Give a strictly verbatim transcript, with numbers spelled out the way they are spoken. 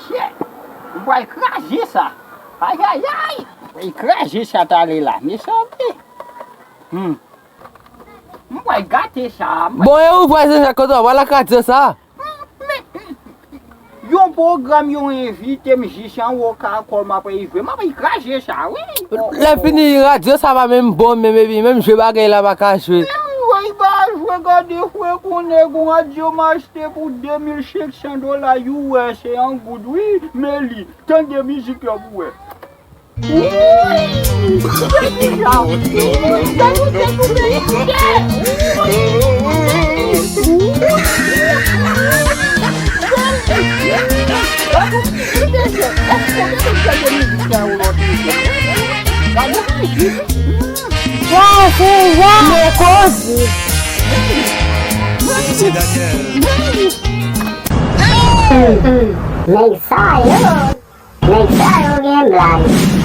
Kè, m pral kraze sa. Ayayay. M pral kraze sa talè la. Mechan wi. Hmm. M pral gate sa. Bon, e ou vwazen sa kote w pral kraze sa? Yon pwogram yo envite m jis anwo kakòl m ap jwe. M ap kraze sa wi. Lè fini radyo sa pa menm bon menm epi menm jwe bagay la pa ka jwe. Woy pa jwe gade frè konnen gon radyo m achte pou de mil senk san dola U S e an goud wi. Men li, tande mizik yo pou wè. Waw, se waw. Men koze. Nèg sa yo, nèg sa yo gen blag.